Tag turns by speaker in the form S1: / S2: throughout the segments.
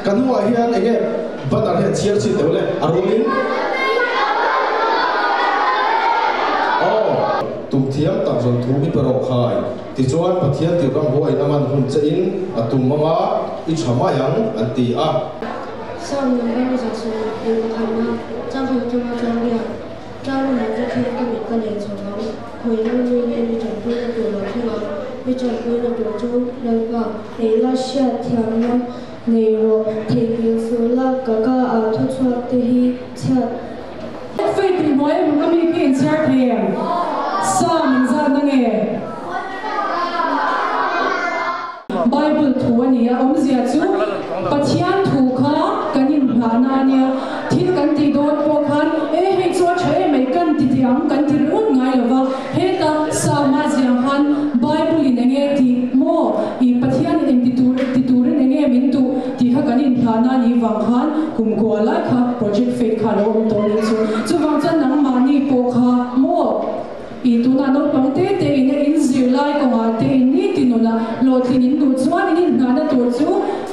S1: Ka hnungah hian enge banner hi an chhiar chin deuh le a rualin Aw tum thiam tak zawn thu i pe rawh khai tichuan Pathian tir ram huaiin a man hun che in a tum anga i tha mai ang an ti a.
S2: Psalm number 121 changkhat atanga changriat Tlang lamah te khian ka mit ka len chho ang, khawi lam mi nge mi tanpuina tur lo thleng ang, mi tanpuina tur chu Lalpa. Eila hriat thiamna nei rawh, theihnghilh suh la, ka ka ah thu chhuak te hi chhiat.
S3: Faith in hnuai a mi khi in chhiar thei em? Sa min zatna nge? Bible thu a ni a, awmzia chu Pathian thu kha kan inhnahna a nia, thil kan tih dawn pawh khan e hei chu a tha em mai kan ti teh ang kan ti ringawt ngai lo va, heta Sama ziang khan Bible in enge tih maw i Pathian in engti tur ti turin enge min duh tih kha kan inhnahna a nih vang khan kum kua lai kha Project Faith kha a lo awm tawh a nih chu. Chuvang chuan nangmahni pawh kha maw I tunah naupang te te in a in zir lai kawngah te in ni ti nunah hlawhtlin in duh chuan in inhnahna tur chu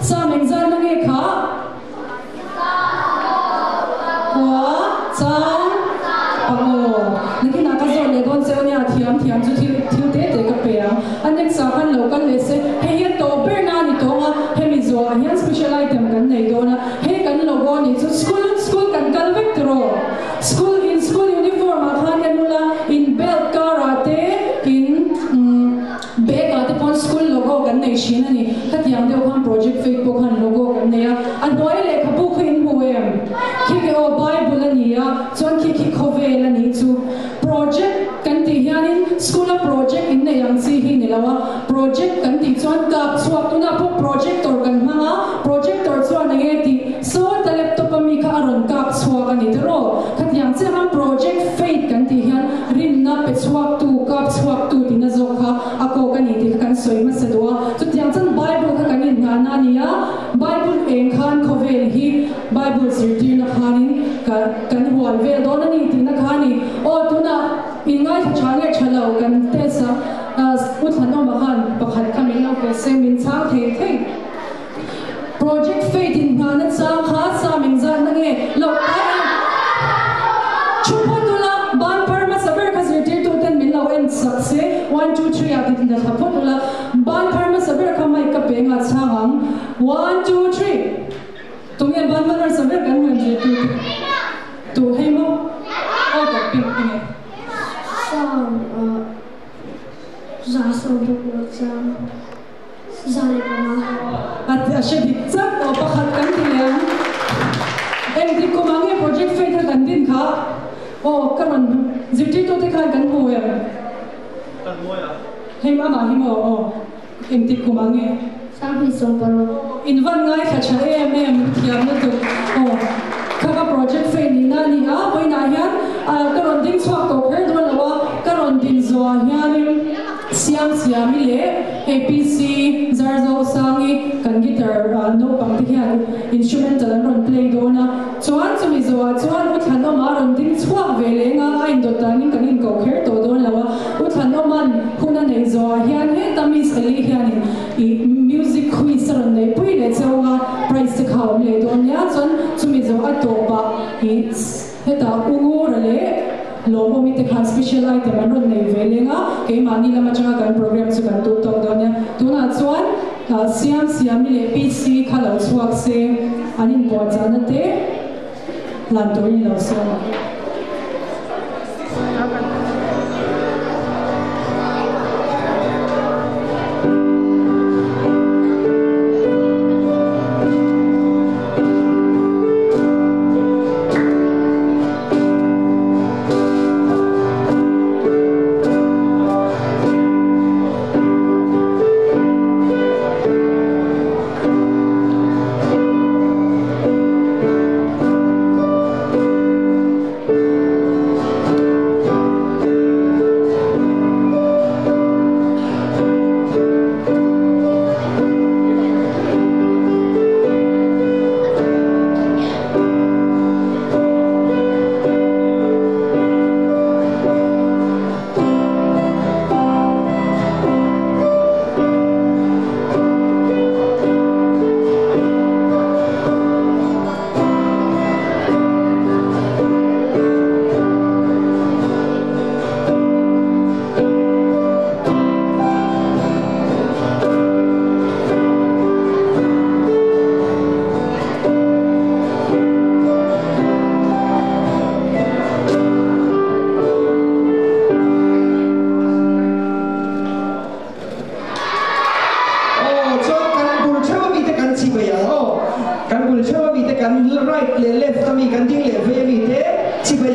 S3: Sam engzat na nge kha? Khua, chang, pangaw. Nakinah ka zawt leh dawn che ania thiam thiam chu thil thil te te ka pe ang. A next ah khan lo kal leh se hei hian tawh ber na a ni tawng a, hemi zawhah hian special item kan nei dawn a, hei kan logo a nih chu school school kan kal vek tiraw? School in school uniform ah khan en ula in belt kar ah te in bag ah te pawn school logo kan nei thin a ni. Khatiang deuh khan project faith pawh khan logo kan nei a. A hnuai lehkhabu kha in hmu em? Khi khi aw bible a ni a, chuan khi khi khawvel a nih chu. Project kan tih hianin school a project in nei ang chi hi ni lo a. Project kan tih chuan kap chhuak tunah pawh projector kan hmang a, projector chuan eng nge tih Saw ta laptop a mi kha a rawn kap chhuak a ni tiraw? Khatiang chiah khan Project Faith kan tih hian rinna pe chhuaktu, kap chhuaktu tihna zawk kha a kawk a ni tih kha kan sawi hmasa duh a. Chutiang chuan Bible kha kan inngahna a ni a, Bible eng khan khawvel hi Bible zirtirna khanin ka kan hual vel dawn a ni tihna kha a ni. Aw tunah inngaithla tha nge tha lo kan test a, U Thlanawma khan pakhat kha min lo pe se min chhang thei thei. Project Faith in nghahna chang kha Sam engzatna nge loh ai a thu phawt ula, ban phar hmasa ber kha zirtirtu ten min lo en sak se, one two three ah ti na thla phawt ula, ban phar hmasa ber kha mic ka pe nga chhang ang, one two three tunge ban hmasa ber kan rawn zirtir te tu hei maw aw ka pink nge.
S2: Sam ah 160 chang. 105.
S3: A hre dik chak aw pakhat kan ti leh ang. Engtik kum ah nge project faith a kan din kha? Aw ka rawn zirtirtu te khan kan hmu em? Hei amah hi maw aw engtik kum ah nge?
S2: 2016.
S3: In van ngaithla tha em em thiam lutuk aw kha ka project faith nihna a ni a vawiinah hian ka rawn ding chhuak tawh kher dawn lo a ka rawn din zawhah hianin Siam Siami leh APC Zarzo Sangi kan guitar naupang te hian instrumental an rawn play dawn a, chuan chumi zawhah chuan U Thlanawma a rawn ding chhuak ve leng a, a indawt danin kan inkoh kher tawh dawn lo a, U Thlanawma'n hun a neih zawhah hian heta Miss Ellie hianin ih music quiz a rawn neih pui leh cheu a, prize te kha a awm leh dawn nia, chuan chumi zawh a tawpah ih heta U Ngura leh Lawmawmi te khan special item an rawn nei ve leng a, keimahni lam atanga kan program chu kan duh tawk dawn nia. Tunah chuan Siam Siami leh PC kha lo chhuak se, an inpuahchahna te hlan turin i lo sawm ang.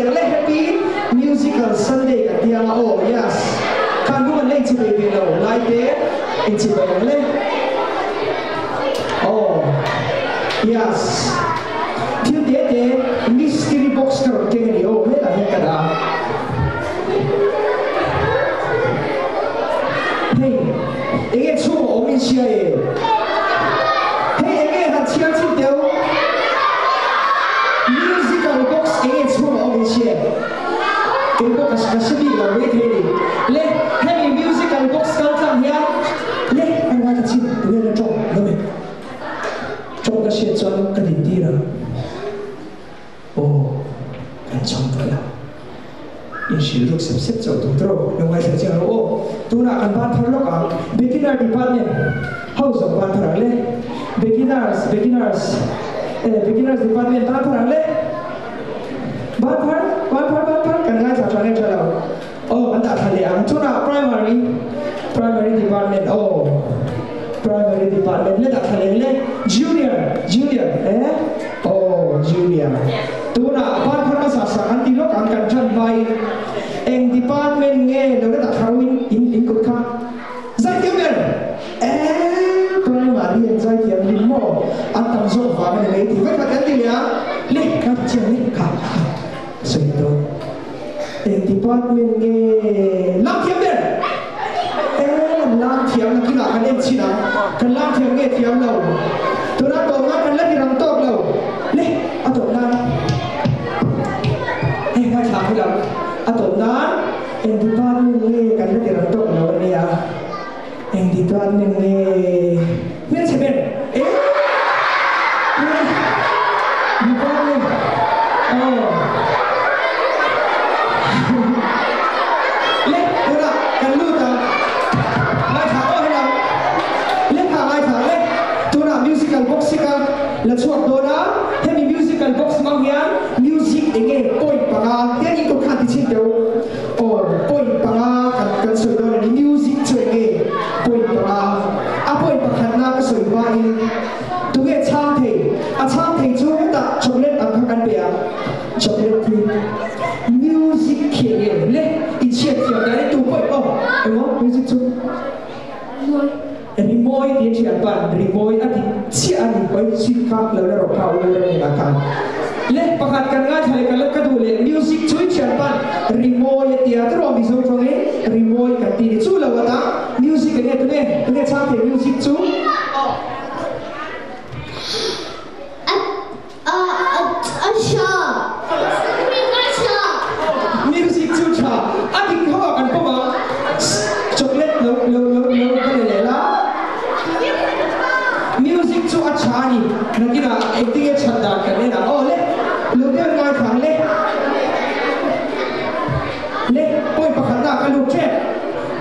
S4: chibai ang le Happy Musical Sunday kan ti anga aw yes khan bung an la inchibai ve lo lai te inchibai ang le aw yes thil te te mystery box ka rawn keng a ni aw helah hian ka dah a hei enge chhung a awm in hria e hei enge han chhiar chhin teu musical box enge chhung a awm in hria e kei pawh ka ka hre bik lo mai thei a ni le hemi musical box kal tlang hian le a ngai ka chhin tunge la tawng lo me tawng ka hriat chuan ka din tir ang aw kan chhawm tawh lo. Inhrilh ruk sep sep chauh tur tawh lo ngaithla chiang rawh aw. Tunah kan ban thar lawk ang. Beginner department ho zawng ban thar ang le. Beginners, beginners, eh beginners department ban thar ang le. Ban thar, ban thar, ban thar kan ngaithla tha nge tha lo. Aw kan dah thla leh ang. Tunah primary, primary department aw. Primary department le dah thla leh ang le. Junior, junior eh aw junior. Tunah ban phar hmasa sa kan ti lawk ang kan tan hmain eng department nge lo la dah thar in in in kut kha zaithiam ber eh primary an zaithiam lim maw an tam zawk vang a ni mai tih vek kha kan ti leh a le ka ti chiang le kha kha sawi dawn eng department nge lam thiam ber eh lam thiam nakinah kan en chhin ang kan lam thiam nge thiam lo tunah tawh nga kan la ti rang tawk lo le. A tawp nan hei ngaithla khi lam a tawp nan eng department nge kan la ti rang tawk lo a nia eng department nge hmelchhe ber e department aw le tunah kan lut ang ngaithla aw helam le kha ngaithla le tunah musical box hi ka la chhuak dawn a. Hemi musical box hmang hian music eng nge point panga hian in kawt khan ti chhin teh u aw point panga kan kan sawi dawn a ni music chu eng nge point panga a point pakhat na ka sawi hma in tunge chhang thei a chhang thei chu hetah chocolate ang kha kan pe ang chocolate hi music khi eng nge le in chhiat thiam dan in tu pawh aw emaw music chu. Rimawi tih a thian pan rimawi a dik chiah a ni pawi chik kha lo la rawh kha u Remena khan le pakhat kan ngaithla leh ka la ka duh leh music chu i thian pan rimawi a tia te rawh Mizo tawngin rimawi kan ti ni chu lo a tang music enge tunge tunge chhang thei music chu. Music chu tha a dik ho ah kan pawm ang chocolate lo lo lo lo ka le leh la music chu a tha a ni nakinah engtinge that dan kan en ang aw le lo deuh ngai thla ang le le point pakhat na ka lut tep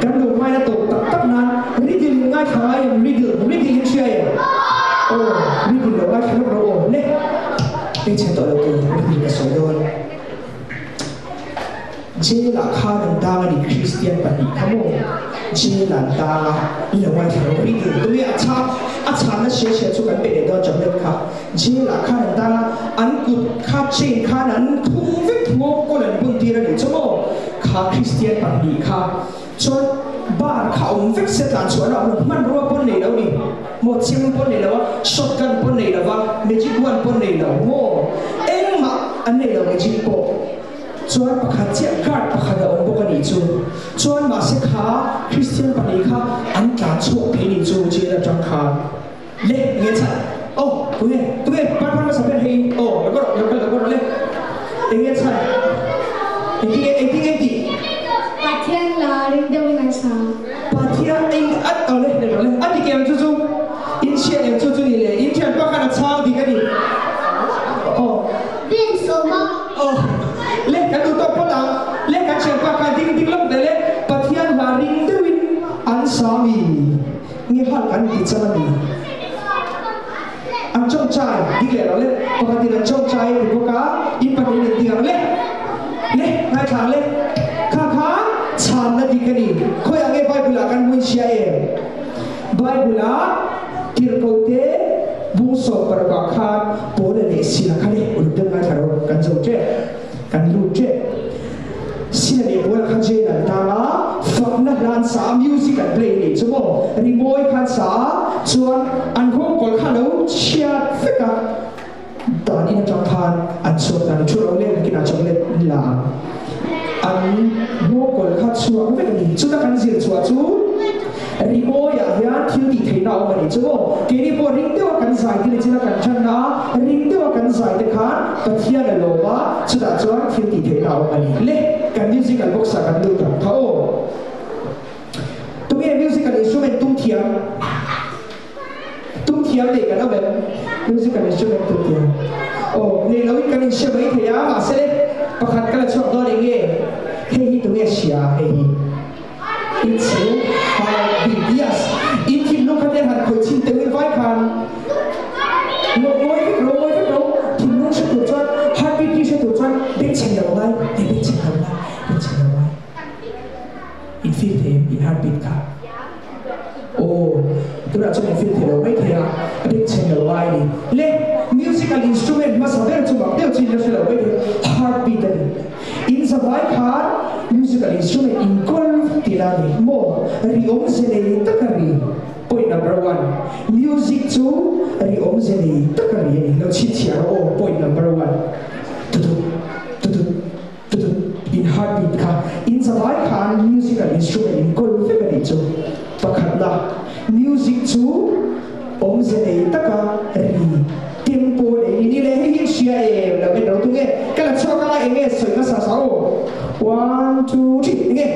S4: kan lo hmain a tawp tak tak nan riddle in ngai thla ngai em riddle riddle in hria em aw riddle lo ngai thla lawk rawh aw le Hei chhe tawh lo tur riddle ka sawi dawn. Jail ah khan an tang a ni Kristian pahnih kha maw jail ah an tang a i lo ngaithla rawh riddle tunge a chhang a chhanna hria hria chu kan pe leh dawn chocolate kha jail ah khan an tang a an kut kha chain khan an thum vek maw kawl an bun tir a nih chu maw kha Kristian pahnih kha Chuan bar kha awm vek se tlan chhuahna awm lo, hmanrua pawn nei lo ni maw, chim pawn nei lo a, shotgun pawn nei lo va, magic wand pawn nei lo maw, engmah an nei lo magic pawh. Chuan pakhat chiah guard pakhat a awm bawk a nih chu. Chuan mahse kha Christian pahnih kha an tlan chhuak thei nih chu jail atang khan. Le nge chhan aw tunge tunge par par hmasa ber hei aw lo ka rawh lo ka lo ka rawh le enge chhan engtinge engtinge tih
S2: Pathian la ring deuh in an sa.
S4: Pathian eng at aw le le rawh le a ti kem chu chu in chhiat em chu chu ni le in thian pakhat a chhang dik a ni aw
S2: Bench awm a.
S4: Aw le kan duh tawk phawt ang le kan thian pa kha ding ding lawk le le Pathian la ring deuh in an sa mi. Nge hal kan ti chang a ni. An chawngchai dik leh lo le, pakhatin an chawngchai a ti bawk a, in pahnihin in ti ang le, le ngaithla ang le, kha kha chhanna dik a ni. Khawiah nge Bible ah kan hmuin hria em? Bible ah tirhkote bung sawm parukah khan Paula leh Sila kha le uluk deuh ngaithla rawh kan zo tep. Kan lut tep. Sina leh Paula kha jail an tang a, fakna hla an sa a, music an play nih chu maw, rimawi kha an sa a, chuan an nghawngkawl kha a lo chhiat vek a, dan in atang khan an chhuak ta ni, thu ro leh nakinah chocolate la ang, an nghawngkawl kha chhuak vek a ni, chuta kan zir chhuah chu rimawi ah hian thil tih theihna a awm a nih chu maw, keini pawh ring deuha kan zai te ni china kan thanna a, ring deuha kan zai te khan Pathian a lawm a, chutah chuan thil tih theihna a awm a ni. Le, kan musical box ah kan lut ang kha aw. Tunge musical instrument tum thiam? Tum thiam nei kan awm em? Musical instrument tum thiam. Aw, nei loin kan inhria mai thei a, mahse le, pakhat ka la chhuak dawn eng nge? Hei hi tunge hria hei hi? It's a heartbeat. Yes, in thinlung kha te han khawih chhin teuhin vai khan lo ngawi vek ro, ngawi vek ro. Thinlung hre tur chuan, heartbeat hi hre tur chuan bengchheng lo ngai, he bengchheng lo ngai, bengchheng lo ngai. In feel thei em in heartbeat kha? Aw, tunah chuan in feel thei lo mai thei a, a bengchheng lo ngai a ni. Le, musical instrument hmasa ber chu mak deuh chu in la hre lo mai thei, heartbeat a ni. In zavai khan musical instrument in kawl tih la ni maw? Ri awmze nei taka ri, point number one. Music chu ri awmze nei taka ri a ni, lo chhinchhiah rawh aw, point number one. Tutut, tutut, tutut, in heartbeat kha in zavai khan musical instrument in kawl vek a nih chu. Pakhatna, music chu awmze nei taka ri tempo nei ni ni le hei hi hria em lo en ro tung e ka la chhuak anga eng nge sawi hmasa sa aw one two three eng nge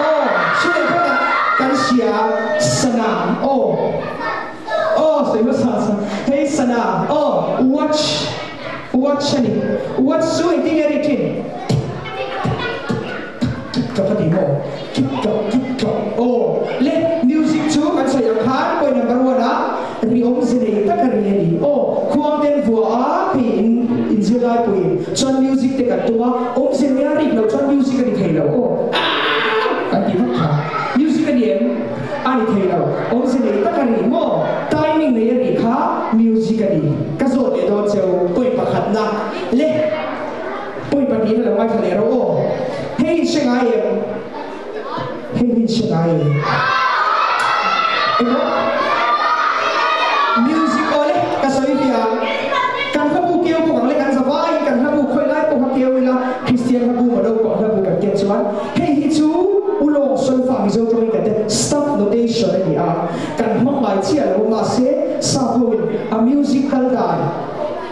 S4: aw hria leh phawt a kan hria sana aw aw sawi hmasa sa hei sana aw watch watch a ni watch chu engtin nge a ri thin. Tik tok a ti maw? Tik tok tik tok aw le music chu kan sawi ang khan point number one ah ri awmze nei tak a ri a ni aw khuang ten vua a hei in in zirlai puiin chuan music te kan tum a awmze nei a rik loh chuan music a ni thei lo aw aah kan ti vak kha music a ni em a ni thei lo awmze nei tak a ri maw timing nei a ri kha music a ni ka zawt leh dawn cheu point pakhat na le. Pawi pahnih na lo ngaithla leh rawh aw. Hei in hre ngai em? Hei hi in hre ngai em? Emaw? Music aw le, ka sawi ve ang. Kan hlabu keu bawk ang le, kan za vaiin kan hlabu khawi lai pawh kha keu ila, Kristian hlabu maw lo pawh hlabu kan ken chuan hei hi chu Ulawng Solfa Mizo tawngin kan te staff notation a ni a, kan hmang ngai chiah lo mahse sap hoin a music kal dan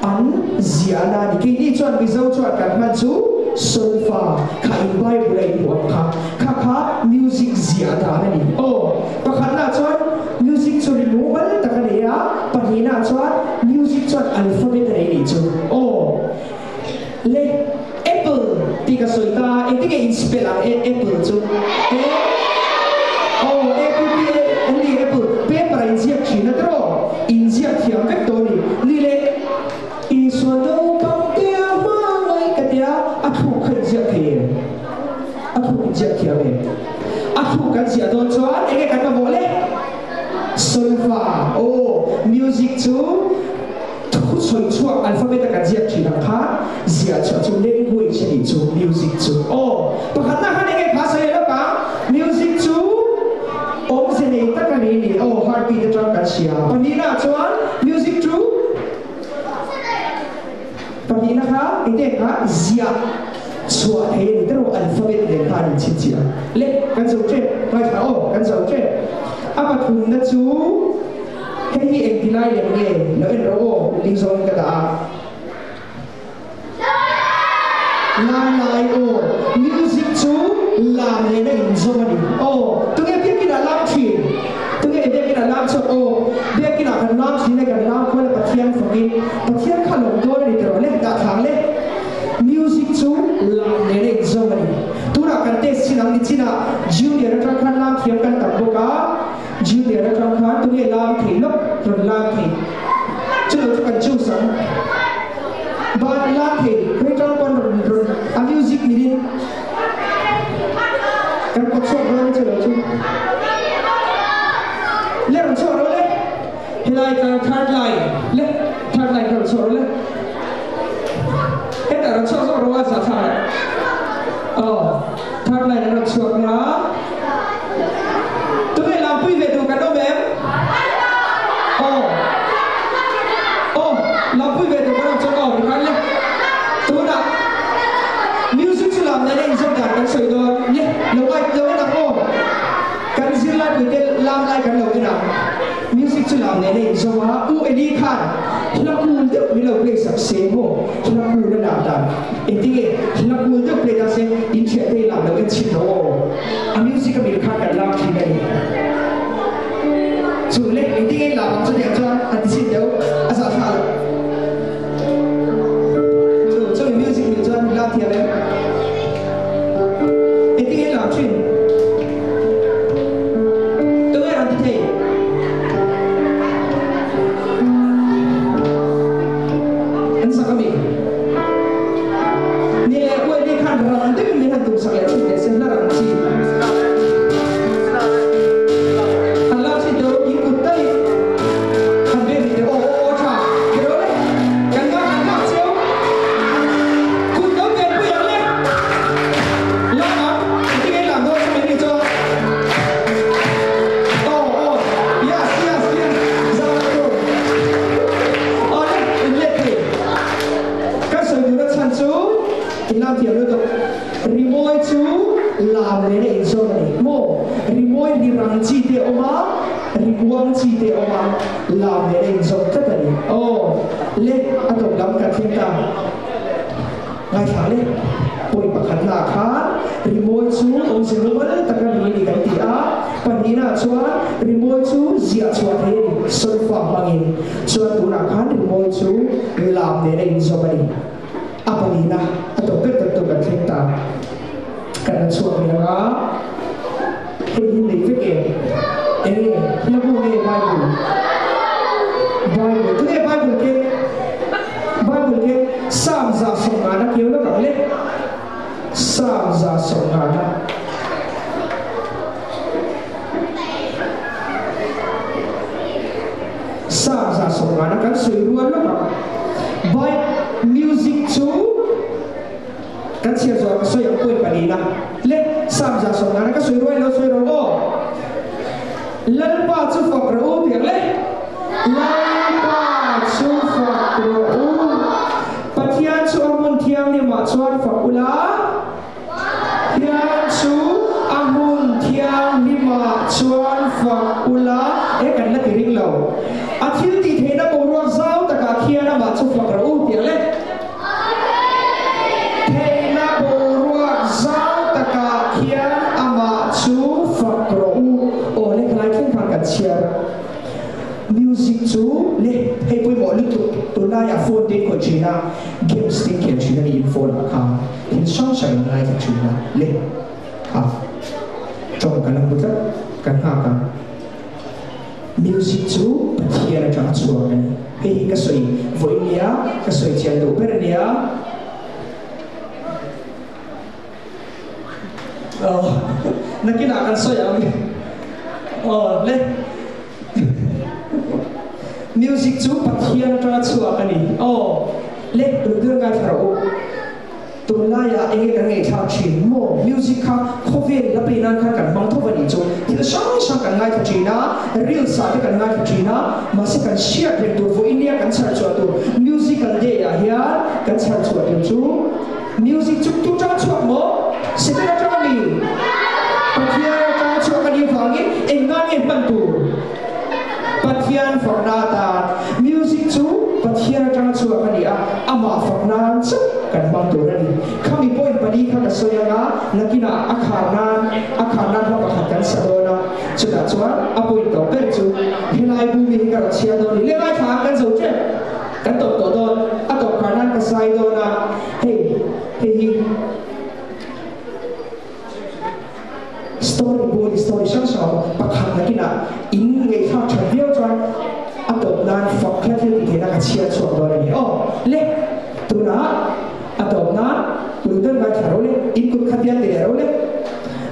S4: An ziahna a ni. Keini chuan Mizo chuan kan hman chu solfa kha in Bible a inhmuh ang kha. Kha kha music ziah dan a ni. Aw, pakhatnaah chuan music chu ri mumal tak a nei a, pahnihnaah chuan music chuan alphabet a nei nih chu. Aw, le apple tih ka sawi ta, engtin nge in spell ang e apple chu? E, aw, A P P A L E apple, paper a inziak thin a tiraw? Inziak thiam vek tawh a ni. Ni le, Isua naupang te a hma ngai ka tia, a thluk kha inziak thei em? A thluk inziak thiam em? A thluk kan ziah dawn chuan enge kan mamawh le? Solfa, aw, music chu thu sawi chhuak alphabet a kan ziak thin ang kha ziah chhuah chu language a nih chu music chu. Aw, pakhatna khan enge kha sawi a lawk ang, music chu awmze nei tak a ni ni, aw, heartbeat atang kan hria. Pahnihna chuan music chu pahnihna kha engte kha ziah chhuah thei a ni tawh alphabet nen kha an inchhinchhiah le kan zo tep ngaithla aw kan zo tep a pathumna chu hei hi engti lai lem nge lo en rawh aw ling zawngin ka dah a Lam lai aw music chu lam nena inzawm a ni aw tunge biakinah lam thin tunge biakinah lam chhuak aw biakinah kan lam thin a kan lam khual a Pathian fakin Pathian kha lawm dawn a ni tiraw le dah thlang le music chu lam nena inzawm a ni tunah kan test chin ang ni chinah junior atang khan lam thiam kan tam bawk a junior atang khan tunge lam thei lawk rawn lam thei chulo chu kan choose ang. Ban la thei hei tang pawn rawn rawn a music mirin kan kawt chhuak dawn che lo chu le rawn chhuak rawh le helai kan third line le third line ka rawn chhuak rawh le. a zahthlak loh. Aw, third line an rawn chhuak nia. Tunge lampui ve duh kan awm em? Aw. Aw, lampui ve duh kan awm chuan aw tikhan le. Tunah music chu lam nena inzawm dan kan sawi dawn. Le, lo ngai lo en ang aw. Kan zirlai puite lam lai kan lo en ang. Music chu lam nena inzawm a, U Eli khan hla cool deuh min lo play sak se maw? Hla cool a lam dan engtinge hla cool deuh play ta se in thiante i lam lo en chhin lo aw. A music a mil khan kan lam thin a ni. Chu le engtinge i lam ang chutiang chuan a ti chhin deuh a zahthla lo. Chu chumi music mil chuan min lam thiam em? Engtinge i lam thin? Tunge rawn ti thei? An sak a mi? Ni leh Uaili khan rang deuhin min han tumsak leh thin teh se, hla rang chi. Han lak thin teh u, in kut talin han vel rih teh u. Aw aw aw tha, kher le, kan ngai han lak cheu. Kut lo ven pui ang le. Lak ang, engtin nge lak dawn chu min ri chuan. Aw aw, yes yes yes, zah loh tur. Aw le, in let thei. Ka sawi duhna chhan chu in lam thiam lutuk. Rimawi chu lam nena inzawm a ni maw? Rimawi ri rang chi te a awm a, ri muang chi te a awm a, lam nena inzawm tlat a ni. Aw le, a tawp lam kan thleng ta. Ngaithla le, point pakhatna ah khan rimawi chu awmze mumal taka ri a ni kan ti a, pahnihna ah chuan rimawi chu ziah chhuah thei a ni, solfa hmangin. Chuan tunah khan rimawi chu lam nen a inzawm a ni. A pahnihna a tawp ber tak tur kan thleng ta. Kan la chhuak leh ang a, hei hi nei vek em? Enge hlabu nge Bible? Bible, tunge Bible keng? Bible keng Psalm 150 keu lawk ang le. Psalm 150. Psalm 150 kan sawi rual lawk ang. Bible music chu Kan chhiar zawh ka sawi ang point palina le Psalm 150 ka sawi ruai lo sawi rawh aw. Lalpa chu fak rawh u tih ang le. Lalpa chu fak rawh u. Pathian chu a hmun thianghlimah chuan fak ula. Pathian chu a hmun thianghlimah chuan fak ula. E kan la ti ring lo. A thil tih theihna boruak zau takah khian amah chu fak rawh u tih ang le. Theihna boruak zau takah khian amah chu fak rawh u. Aw le khalai thleng khan kan chhiar a. Music chu le hei pawimawh lutuk tunlaiah phone te in khawih thin a, games te in khel thin a ni in phone ah khan thil hrang hrang in ngaithla thin a le kha tawng kan la hmu tlat kan nghak ang. Music chu Pathian atanga chhuak a ni. Hei hi ka sawi vawi nia, ka sawi chian duh ber a nia. Aw, nakinah kan sawi ang. Aw, le. Music chu Pathian atanga chhuak a ni. Aw, le, Rudra ngaithla rawh u. Tunlaiah enge kan ngaihthlak thin maw? Music kha khawvel la play nan khan kan hmang thawk a nih chu. Thil hrang hrang kan ngaithla thin a, reels ah te kan ngaithla thin a, mahse kan hriat reng tur vawiin nia kan chhar chhuah tur musical day ah hian kan chhar chhuah tur chu music chu tu tang chhuak maw? Setana tang a mi? Pathian atang chhuak a nih vangin eng nan nge hman tur? Pathian fakna atan music chu Pathian atanga chhuak a ni a, amah fak nan chauh kan hmang tur a ni. Khami point pali kha ka sawi ang a, nakinah a khar nan a khar nan hma pakhat kan sa dawn a, chutah chuan a point tawh ber chu helai bumi hi ka rawn chhiar dawn a ni. Lengai thla kan zo tep, kan tawp tawh dawn, a tawp khar nan ka sai dawn a, hei hei hi. Story bu a ni, story hrang hrang a awm. Pakhat nakinah in ngaihthlak that viau chuan a tawp nan fak kha thil tih theihna ka chhiar chhuak dawn a ni. Aw le, tunah a tawp nan uluk deuh ngaithla ro le, in kut kha tial ti leh ro le.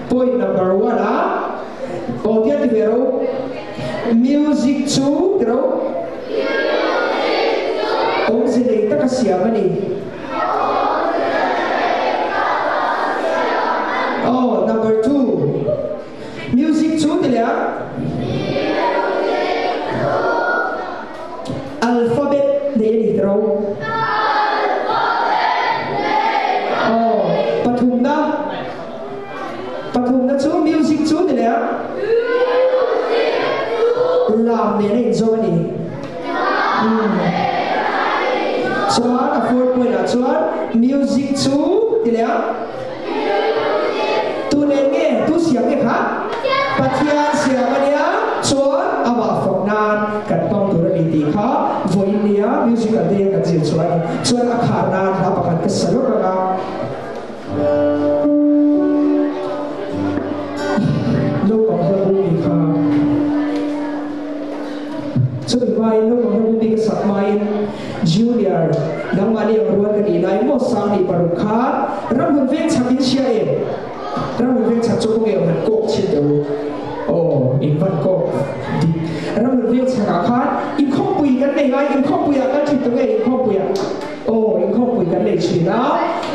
S4: Point number one ah aw tial ti ve ro, music chu ti ro. Awmze nei taka siam a ni. lam nen a inzawm a ni? Umm. Chuan a fourth point ah chuan music chu ti leh ang? Tu nen nge? Tu siam nge kha? Pathian siam a nia, chuan amah fak nan kan hmang tur a ni tih kha vawiin nia musical day a kan zir chhuah a ni. Chuan a khar nan hla pakhat ka sa lawk ang a. Naupang hla bu mi kha chumi hmain naupang hla bu mi ka sak hmain Junior nangmahni ang rual ka nih lai maw Sangni paruk khan ramhun veng chak in hria em? Ramhun veng chak chu kawng eng han kawk chhin teh u. Aw in van kawk dik. Ramhun veng chakah khan inkhawmpui kan nei ngai inkhawmpuiah kan thin tawh nge inkhawmpuiah? Aw, inkhawmpui kan nei thin a,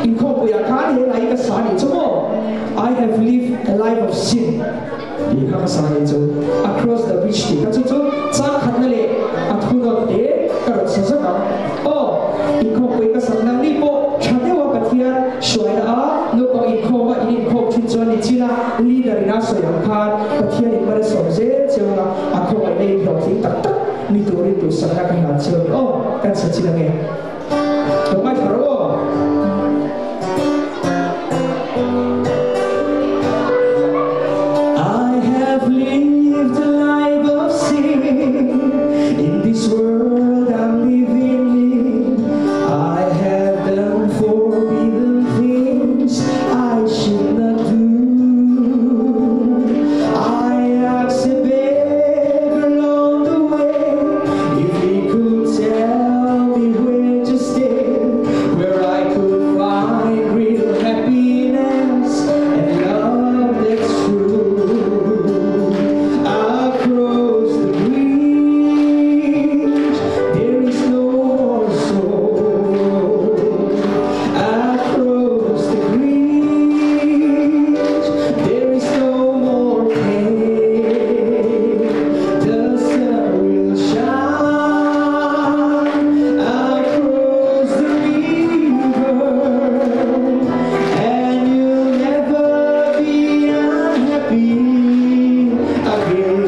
S4: inkhawmpuiah khan he lai ka sa nih chu maw? I have lived a life of sin tih kha ka sa nih chu, Across the bridge tih kha chu chu chang khatna leh a thunawt te ka rawn sa zak ang. Aw, inkhawmpui ka sak nang ni pawh tha deuha Pathian hruaina a naupang inkhawma in inkhawm thin chuan ni chin a leader in a sawi ang khan Pathian in hmana sawm zel cheu anga a khawngaihna in hlawhtling tak tak ni turin duhsakna ka hlan cheu a ni. Aw, kan sa chin ange. Lo ngaithla rawh aw. I have lived a life of sin In this world I'm living in I have done forbidden things I should not do I asked a beggar along the way If he could tell me where to stay Where I could find real happiness And love that's true Across the bridge There is no more sorrow Across the bridge There is no more pain The sun will shine Across the river And you'll never be unhappy again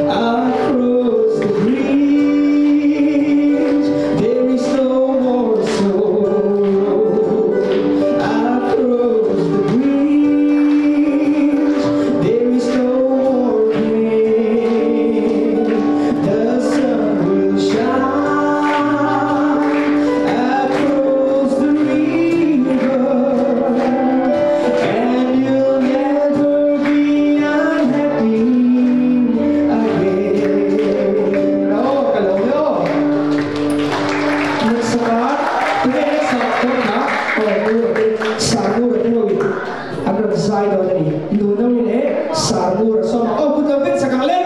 S4: Across the bridge There is no more sorrow Across the bridge There is no more pain The sun will shine Across the river And you'll never be unhappy again Aw, ka lo le aw. Naksaka, tunge sak dawn a, aw Nura te, Sar Nura te ho in an rawn zai dawn a ni. Nuna wi leh Sar Nura sawm ang, aw kut lo ben sak ang le.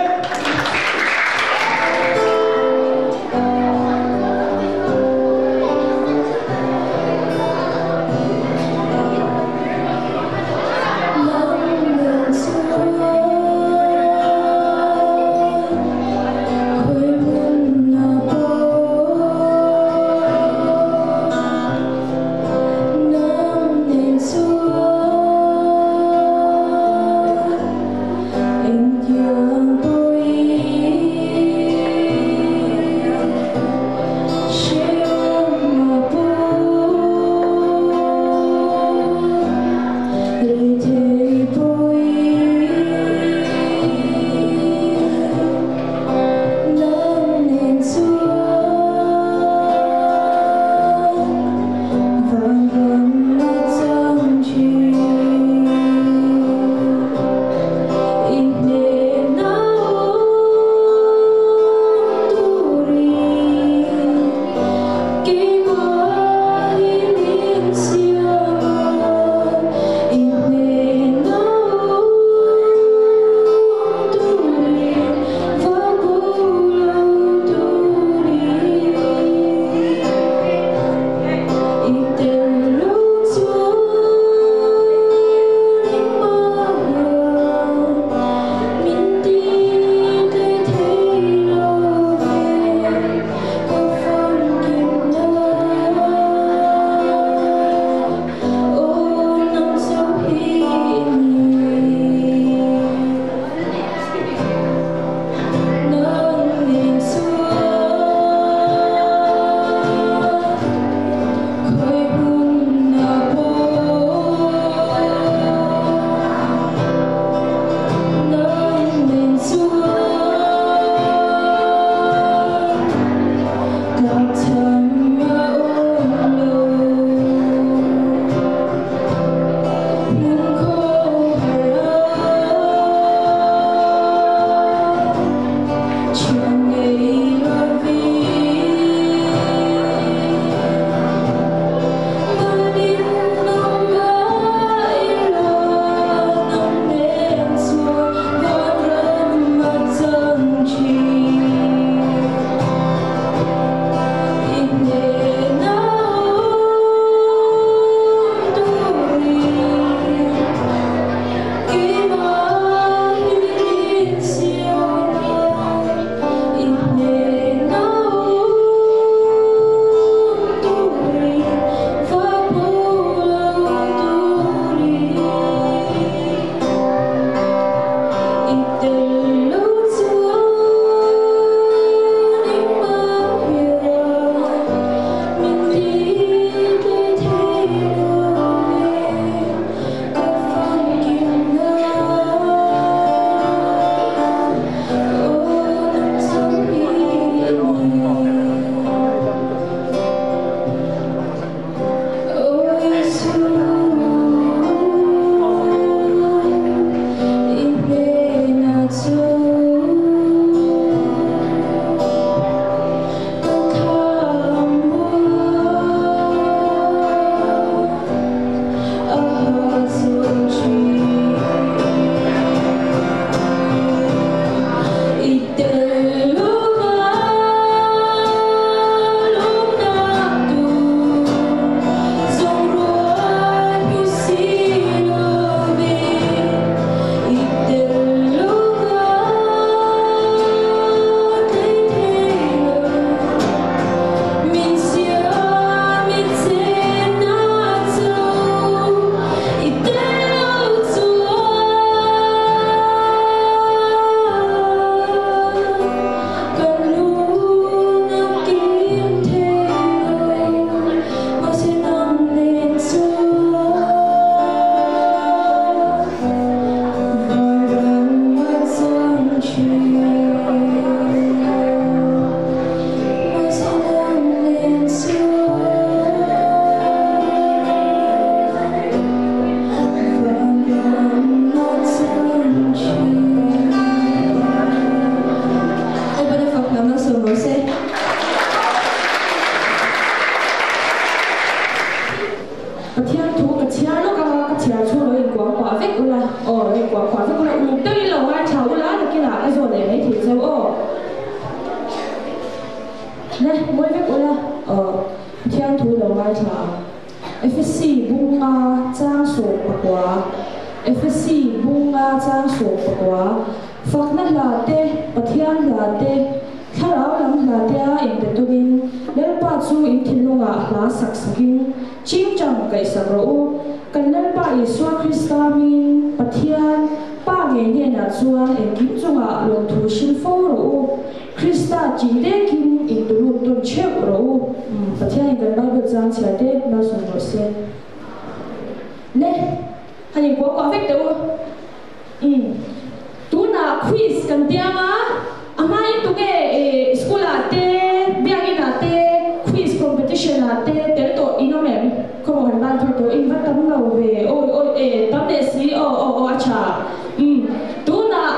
S3: Pathian thu ka chhiar lawk anga ka chhiar chhung lo inkuangkuah vek ula aw lo inkuangkuah vek ula uluk deuhin lo ngaithla ula nakinah ka zawh leh mai thei cheu aw. Le mawi vek ula aw Pathian thu lo ngaithla ang. Efesi bunga chang 19 Efesi bunga chang 19 Fakna hla te, Pathian hla te, Thlarau lam hla te a inpe tunin Lalpa chu in thinlungah hla sak sakin chingchang kaihsak rawh u. Kan Lalpa Isua Krista hmingin Pathian, Pa ngei hnenah chuan engkim chungah lawmthu hrilh fo rawh u. Krista tih dekin intulut tawn theuh rawh u. Pathianin kan Bible chang chhiar te malsawm rawh se. Le, han inkuah kuah vek teh u. Umm, tunah quiz kan tiang a, a hmain tunge school ah te, biakin ah te, quiz competition ah te tel tawh in awm em? Khawmaw han ban thar tawh in va tam lo ve, awi awi e, tam leh si, aw aw aw a tha. Umm, tunah.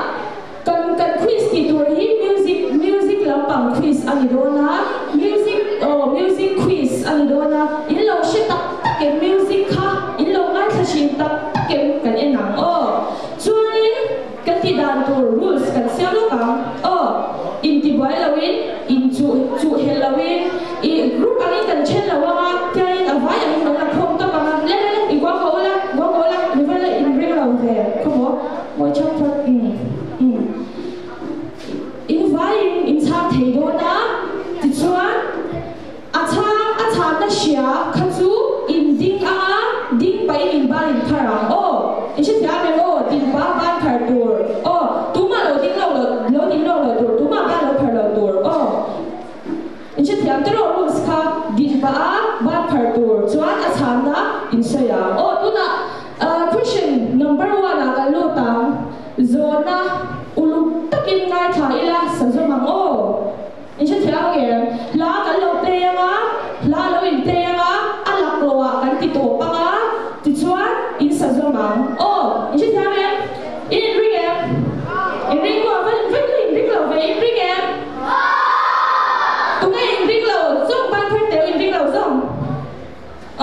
S3: Kan kan quiz tih tur hi music music lampang quiz a ni dawn a, music aw music quiz a ni dawn a, in lo hre tak tak em music kha in lo ngaithla thin tak tak em kan en ang aw. Chuanin kan tih dan tur rules kan siam lawk ang aw, intibuai loin in chuh chuh helh loin ih group angin kan then lo ang a, tiangin a vai angin kan la khawm tawp ang a, le le le i kuang ko ula kuang ko ula mi vel a inring lo ve khawmaw. Mawi chhak phawt umm umm in vaiin in chhang thei dawn a, tichuan a chhang a chhanna hria kha chu in ding anga ding pahin in ban in phar ang aw, in hrethiam em aw din pa ban phar tur aw, tumah lo ding lo lo ding lo lo tur tumah ban lo phar lo tur aw, in hrethiam tiraw rules kha din pah a ban phar tur chuan a chhanna in sawi ang aw tunah. Question number one ah kan lut ang. Zawhna uluk takin ngaithla ila sa zawm ang aw. In hrethiam ang em? Hla kan lo play ang a, hla lo in play ang a, a laklawh ah kan ti tawp ang a, tichuan in sa zawm ang aw. In hrethiam em? In inring em? Inring pawh a vek la inring lo ve, inring em? Tunge inring lo? Zawng ban phar teu inring lo zawng.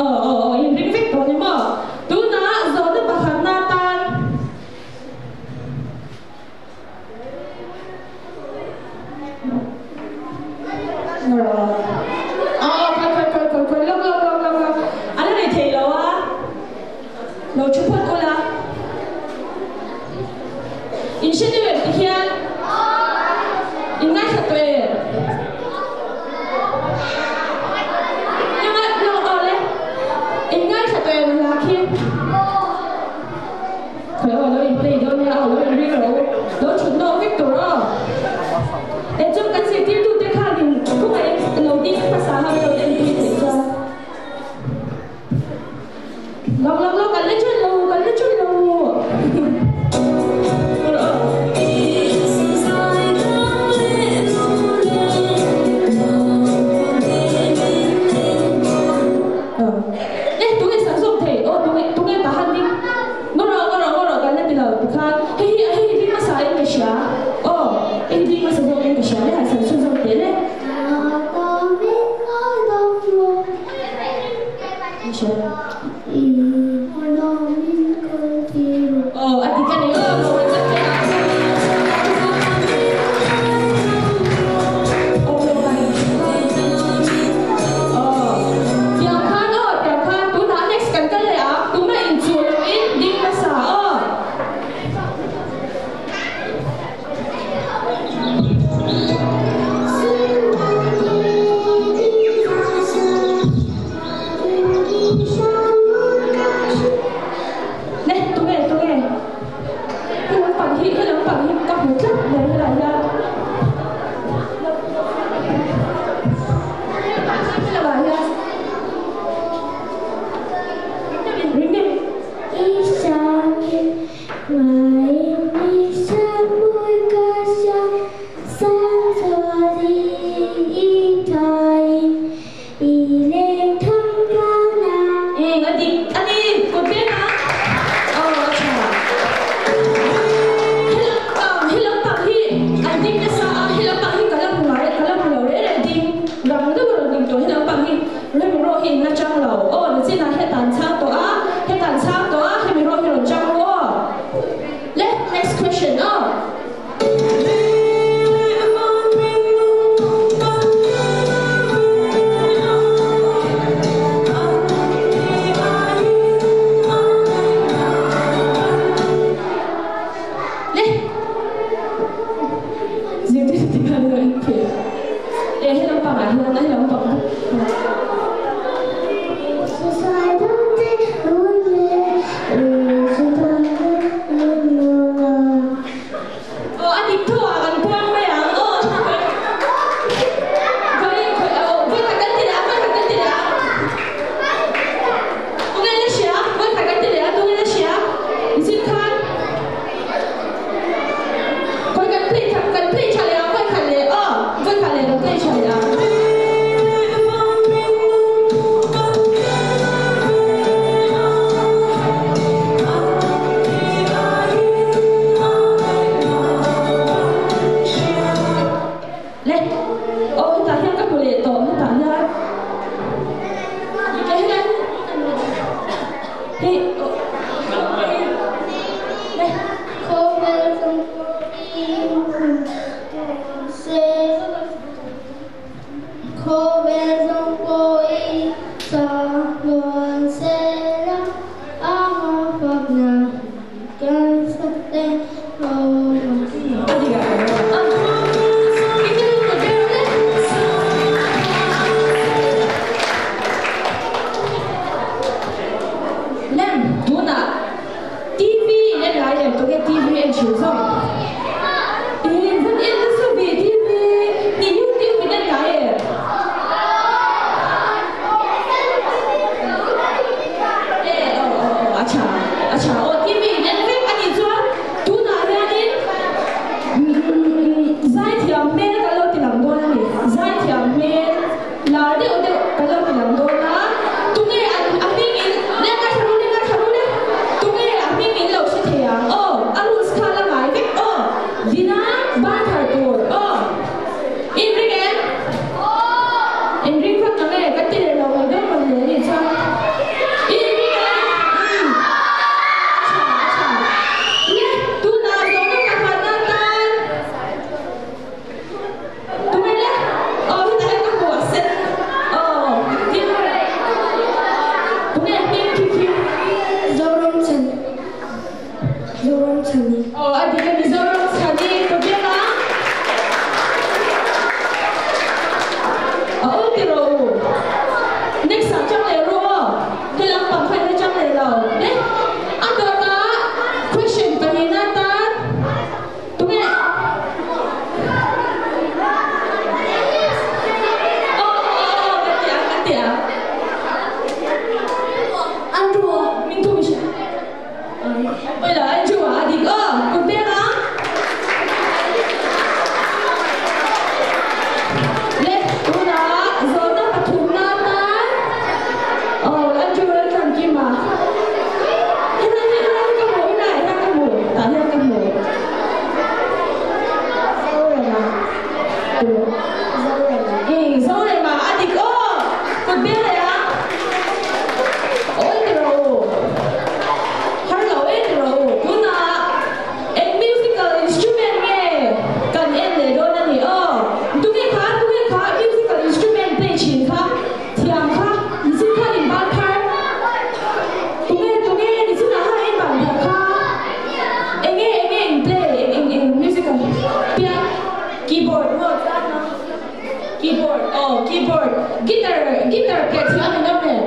S3: Aw aw aw inring vek tawh ni maw? Tunah zawhna pakhatna atan Aw khawi khawi khawi khawi khawi lawk lawk lawk lawk lawk a la nei thei lo a lo thu phawt ula in hre deuh em tikhian in ngaithla tawh em? thin zawk? In van en nasa ve TV ni YouTube in en ngai em? E aw aw aw a tha a tha aw TV in en vek a nih chuan tunah hianin zaithiam hmel kan lo ti lang dawn a ni zaithiam hmel lar deuh deuh kan lo ti lang dawn a tunge an a hming in le ngaithla ru le ngaithla ru le tunge a hming in lo hre thei ang aw a rules kha la ngai vek aw Dina ban thar tur aw in ring em in ring vak ang e ka ti leh lo mai dawn rawn leh a nih chuan in ring em umm a tha a tha le tunah zawhna pakhatna tan Tunge le? Aw hetah hian ka hmu a sen. Aw tin tunge hming khi khi?
S2: Zoram chhan Zoram chhani.
S3: Aw a dik a ni Zoram chhani ka biak a. A aw ti rawh u. Next ah chang leh ru aw. He lampang kha in la chang leh lo. Le a dawtah question pahnihna tan. Tunge? Aw aw aw ka ti ang ka ti ang.
S2: Andrew a.
S3: Min thu mi hria. Oi lo Andrew a a dik aw kut beng ang. Le tunah zawhna pathumna atan aw Andrew Laltlankima. Helai hi helai hi ka hmu helai hian ka hmu tah hian ka hmu.
S2: Zorema Zorema
S3: Umm Zorema a dik aw kut beng leh ang awi ti rawh u har lo e ti rawh u tunah eng musical instrument nge kan en leh dawn a ni aw tunge kha tunge kha musical instrument play thin kha thiam kha nichin khan in ban thar tunge tunge nichin ah khan in ban thar kha. Enge enge in play eng eng eng musical pian keyboard maw chuan a keyboard aw keyboard guitar guitar perh thiam in awm em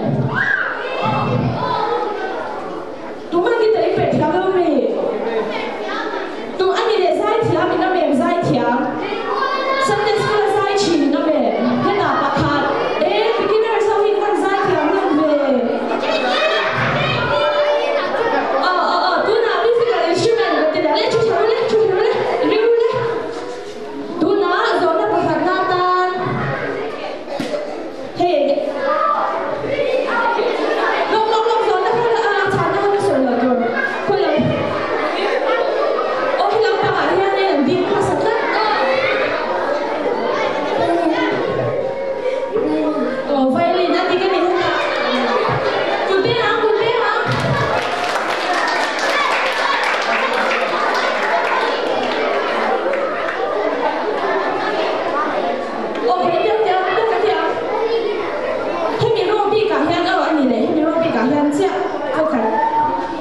S3: tuma guitar in perh thiam lo mi tu ani leh zai thiam in awm em zai thiam Sunday school a zai thin in awm em hetah pakhat e beginners ho hi in van zai thiam hlawm ve. Aw aw aw tunah musical instrument ka ti leh le thu tha ru le thu tha ru le ring ru le tunah zawhna pakhatna atan hei lawk lawk lawk zawhna kha a chhanna kha ka sawi loh tur khawi lam aw helam pangah hianin an ding hmasa tlat aw violin a ti ka ni hetah kut beng ang kut beng ang. Aw hei deuh deuh deuh ka ti ang. Hemi raw bikah hian aw a ni leh hemi raw bikah hian chiah aw kan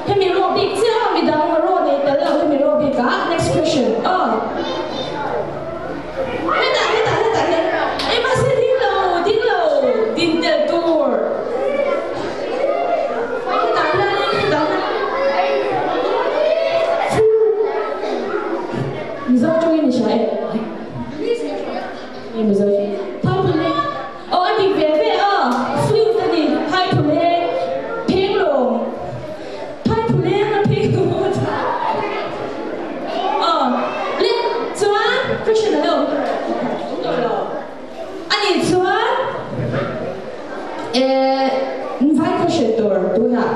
S3: hemi raw bik chiah aw midang raw nei tel lo hemi raw bikah next question aw. Hetah hetah hetah hian ei mahse ding lo ding lo din tel tur. Hetah hianin hetah hian Mizo tawngin i hria em? Nge Mizo tawng? Phaiphuleng aw a dik ve ve a, flute a ni, phaiphuleng phenglawng phaiphuleng a phenglawng a tha aw le chuan question a lo awm tawh lo a nih chuan eh vai question tur tunah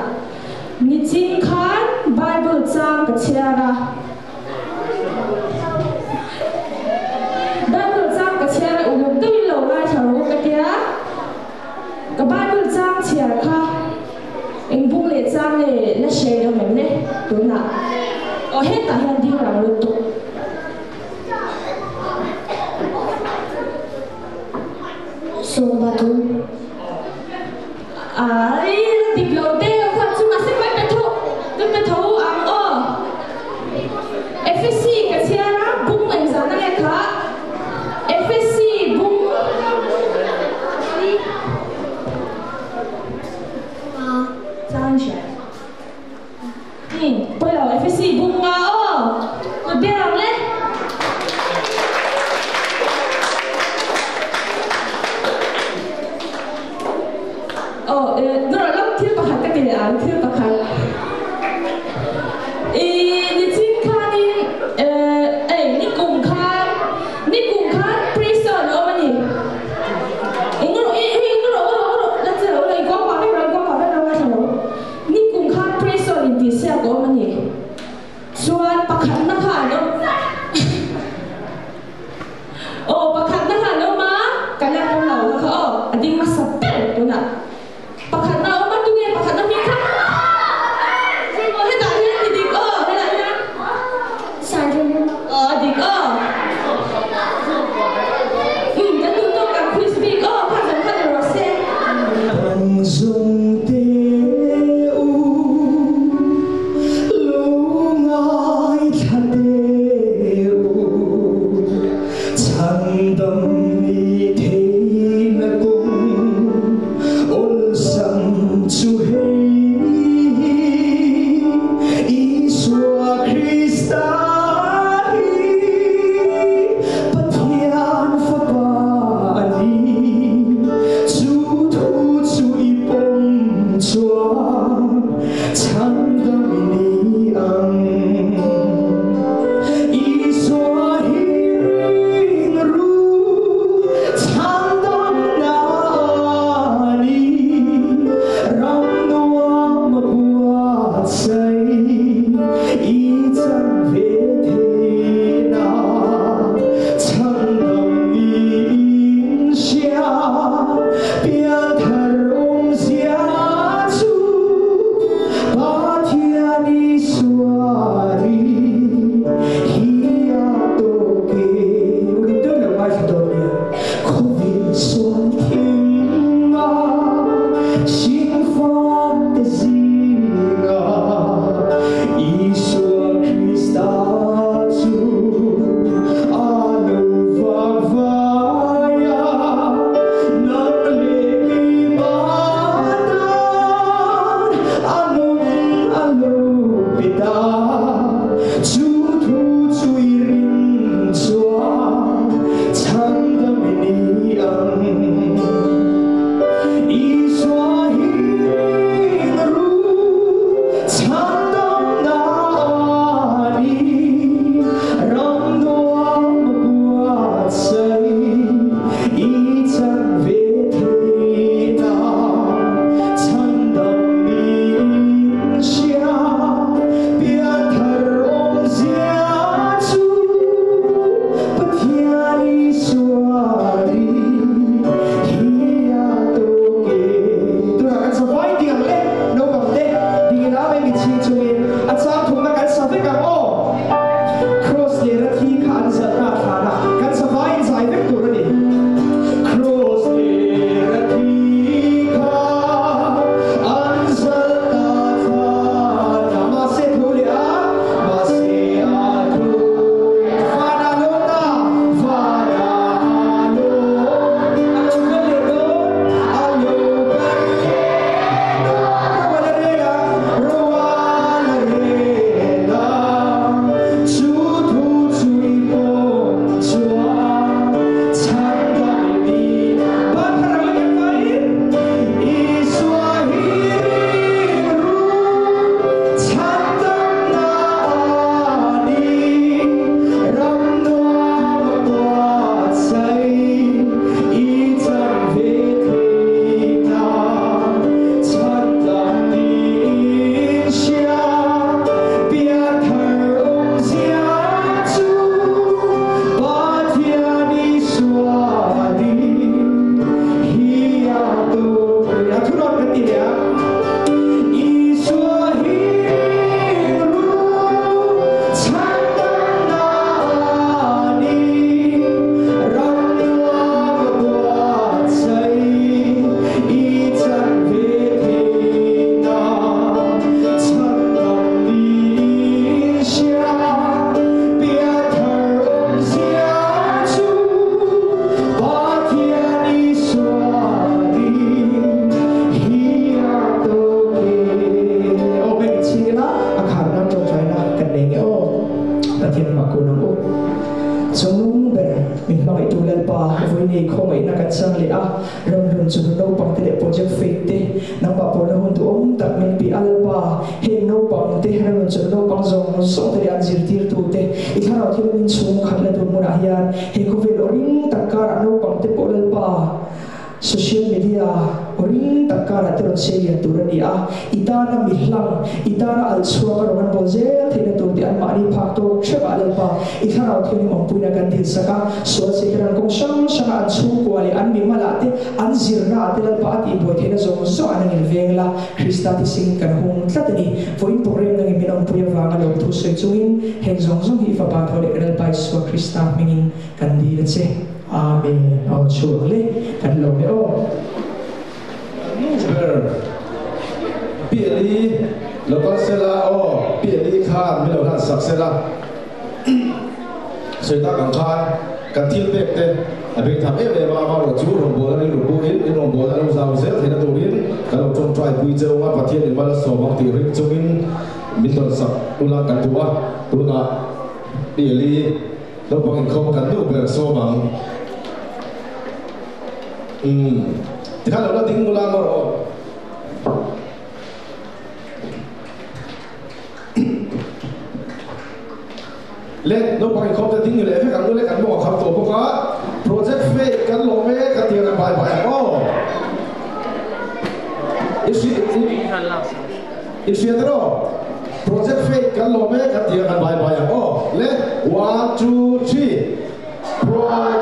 S3: nichin khan Bible chang ka chhiar a. Bible chang ka chhiar a uluk deuhin lo ngaithla rawh ka tia. Ka Bible chang chhiar kha eng bung leh chang nge la hre deuh em le tunah. Aw hetah hian ding rang lutuk.
S2: Sawmpathum.
S3: Ai la dik lo deuh kha chu mahse kan pe tho kan pe tho ang aw. Efesi ka chhiar a bung engzah na nge kha Efesi bung Chang hria. Umm pawi lo Efesi bung nga aw.
S4: Chhandam i ni ang. Isua hi ring ru, chhandam na ni, ram nuam buatsaih, i chan ve thei na, chhandam ni in hria, pianthar awmzia chu, Pathian Isua ri hi a tawk e. Rin deuh lo ngaithla dawn nia. Khawvel sual thim a, hringfate zinga, Isua Krista chu a lo vak vai a, nang leh keimah tan a nun a lo pe ta. Chu thu chu i rin chuan chhandam i ni ang. Isua hi ring ru, chhandam na ni, ram nuam buatsaih, i chan ve thei na, chhandam ni in hria, pianthar awmzia chu, Pathian Isua ri hi a tawk e. Tunah kan sa vai ding ang le, naupang te, dingin a mai mitchhing chungin a chang thumna kan sa vek ang aw. Cross leh ra thi kha an zalhna a thlan a, kan sa vaiin zai vek tur a ni. Cross leh ra thi kha an zalhna a thlan a, mahse tho leh a, mahse a tho. Vana lawmna, vana lawm, a lo kal leh dawn, a lo kal leh dawn. Roa la rel ang, roa la rel ang, chu thu chu i pawm chuan chhandam i ni. Ban thar ang le kan vaiin, Isua hi ring ru, chhandam na ni, ram nuam buatsaih, i chan ve thei na, chhandam ni in hria, pianthar awmzia chu, Pathian Isua ri hi a tawk e. A thunawn kan ti leh a. Isua hi ring ru, chhandam na ni, ram nuam buatsaih, i chan ve thei na, chhandam ni in hria, pianthar awmzia chu, Pathian Isua ri hi a tawk e. Aw mai mitchhing ila, a khar nan tawngtaina kan nei nge aw. Pathian hma kun ang u. Chungnung ber min hmangaihtu Lalpa, vawiinei khawngaihna kan chang leh a, ramhlun chu naupang te leh Project Faith te nangmah pawlna hun duhawm tak min pe a Lalpa, heng naupang te ramhlun chu naupang zawng zawng te leh an zirtirtu te i thlarau thil min chhung khat la tur hmunah hian he khawvel aw ring tak karah naupang te pawh Lalpa Social media aw ring tak karah te rawn sei lian tur a ni a, i tana mi hlang, i tana alh chhuak a rawn an bawl zel theihna tur te anmahni phak tawk hrep ah Lalpa i thlarau thianghlim awmpuina kan dil sak a, sual sehran kawng hrang hranga an chhungkua leh an mimalah te, an zirnaah te Lalpa a tihbuai theihna zawng zawng an angin veng la, Krista tising kan hung tlat a ni. Vawiin program nangin min awmpui avanga lawmthu sawi chungin heng zawng zawng hi i fapa tho leh Lalpa Isua Krista hmingin kan dil a che. Amen. Aw chhuak le kan lo e aw.
S1: Nu ber Piali lo kal sela aw Piali khan min lo hlan sak sela sawi tak ang khan kan thil pek te a beng tham em em a amaherawh chu rawngbawlna rilru puhin in rawngbawlna lo zau zel theihna turin kan lo tawngtai pui cheu anga Pathian in mal a sawm ang tih ring chungin min tawn sak ula kan duh a tunah Piali Naupang inkhawm kan nu ber sawm ang. Umm. Tikhan lo la ding mula maw rawh. Le naupang inkhawm te ding leh vek ang u le kan mawng a kham tawh bawk a, Project Faith kan lawm e ka ti ang bye bye ang aw. I hri i hria te rawh Project Faith kan lawm e ka ti ang bye bye ang aw. Le one two three Project.